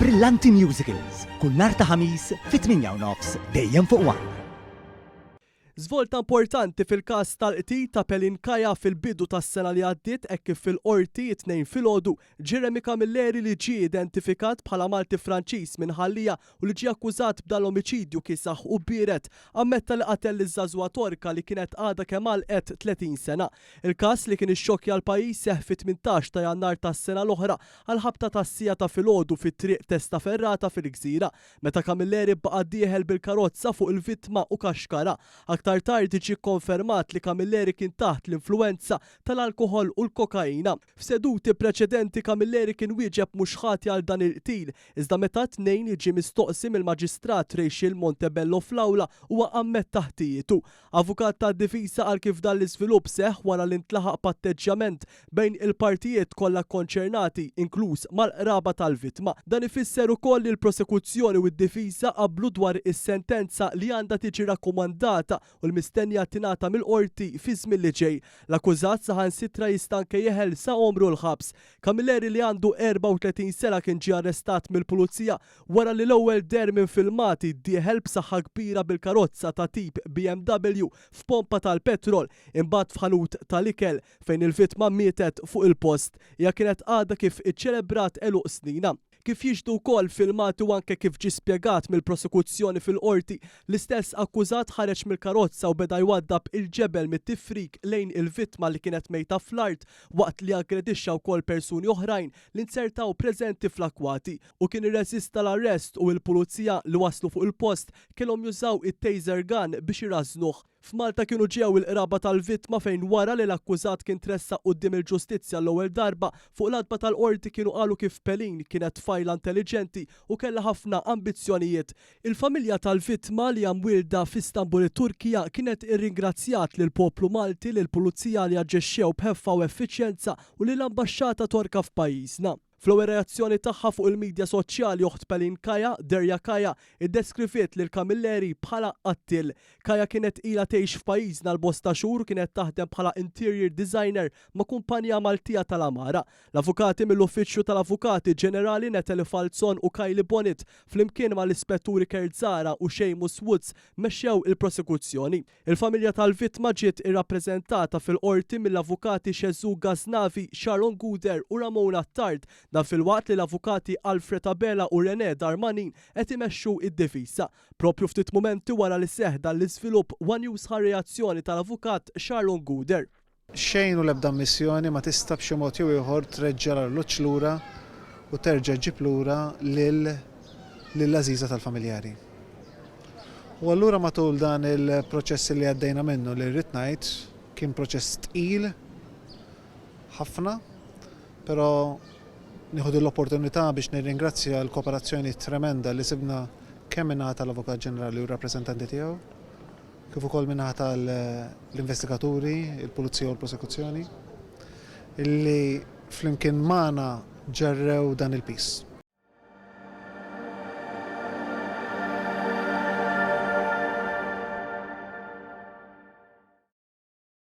Brillanti Musicals, kull nhar ta' Ħamis fit-8 u nofs dejjem fuq One. Żvolta importanti fil-każ tal-qtil ta' Pelin Kaya fil-bidu tas-sena li għaddiet hekk kif fil-Qorti t-Tnejn filgħodu, Jeremy Camilleri li ġie identifikat bħala Malti Franċiż minn Ħal Lija u li ġie akkużat b'dan l-omiċidju kiesaħ u biered, ammetta li qatel liż-żagħżugħa Torka li kienet għadha kemm għalqet 30 sena. Il-każ li kien ixxokkja l-pajjiż seħħ fit-18 ta' Jannar tas-sena l-oħra għall-ħabta tas-siegħa ta' filgħodu fi Triq Testaferrata fil-Gżira, meta Camilleri baqa' dieħel bil-karozza fuq il-vittma u kaxkarha. Aktar tard ġie kkonfermat li Camilleri kien taħt l-influwenza tal-alkoħol u l-kokaina. F'seduti preċedenti Camilleri kien wieġeb mhux ħati għal dan il-qtil, iżda meta t-Tnejn ġie mistoqsi mill-Maġistrat Rachel Montebello fl-awla huwa ammetta ħtijietu. Avukat tad-difiża qal kif dan l-iżvilupp seħħ wara li ntlaħaq patteġġjament bejn il-partijiet kollha kkonċernati, inkluż mal-qraba tal-vittma. Dan ifisser ukoll li l-prosekuzzjoni u d-difiża qablu dwar is-sentenza li għandha tiġi rakkomandata u li mistennija tingħata mill-Qorti fiż-żmien li ġej. L-akkużat saħansitra jista' anke jeħel sa għomru l-ħabs. Camilleri li għandu 34 sena kien ġie arrestat mill-Pulizija wara li l-ewwel deher minn filmati dieħel b'saħħa kbira bil-karozza ta' tip BMW f'pompa tal-petrol, imbagħad f'ħanut tal-ikel, fejn il-vittma mietet fuq il-post. Hija kienet għadha kif iċċelebrat għeluq sninha. Kif jixhdu wkoll filmati u anke kif ġie spjegat mill-prosekuzzjoni fil-Qorti, l-istess akkużat ħareġ mill-karozza u beda jwaddab il-ġebel mit-tifrik lejn il-vittma li kienet mejta fl-art waqt li aggredixxa wkoll persuni oħrajn li nzertaw preżenti fl-akkwati u kien irreżista l-arrest u il-pulizija li waslu fuq il-post kellhom jużaw it-taser gun biex irażżnuh. F'Malta kienu ġew il-qraba tal-vittma fejn wara li l-akkużat kien tressaq quddiem il-ġustizzja l-ewwel darba, fuq l-għatba tal-Qorti kienu qalu kif Pelin kienet tfajla intelliġenti u kellha ħafna ambizzjonijiet. Il-familja tal-vittma li hija mwielda f'Istanbul it-Turkija kienet irringrazzjat lill-poplu Malti, lill-Pulizija li aġixxew b'ħeffa u effiċjenza u lill-Ambaxxata Torka f'pajjiżna. Fl-ewwel reazzjoni tagħha fuq il-midja soċjali oħt Pelin Kaya, Derya Kaya, iddeskriviet lil Camilleri bħala qattiel. Kaya kienet ilha tgħix f'pajjiżna għal bosta xhur u kienet taħdem bħala interior designer ma' kumpanija Maltija tal-għamara. L-avukati mill-Uffiċċju tal-Avukati Ġenerali Natalie Falzon u Kylie Bonnitt flimkien mal-Ispetturi Kurt Zahra u Seamus Woods mexxew il-prosekuzzjoni. Il-familja tal-vittma ġiet irrappreżentata fil-Qorti mill-Avukati Shezou Ghaznavi, Sharon Gouder u Ramon Attard, dan filwaqt li l-Avukati Alfred Abela u Renè Darmanin qed imexxu d-difiża. Proprju ftit mumenti wara li seħħ dan l-iżvilupp, one News ħa r-reazzjoni tal-Avukat Sharon Gouder. Xejn u l-ebda ammissjoni ma tista' b'xi mod jew ieħor treġġa' l-arloġġ lura u terġa' ġġib lura lil lill-għażiża tal-familjari. U allura matul dan il-proċess li għaddejna minnu li rrid ngħid kien proċess tqil ħafna, però nieħu din l-opportunità biex nirringrazzja l-kooperazzjoni tremenda li sibna kemm min-naħa tal-Avukat Ġenerali u r-rappreżentanti tiegħu, kif ukoll min-naħa tal-investigaturi, il-Pulizija u l-Prosekuzzjoni, illi flimkien magħna ġarrew dan il-piż.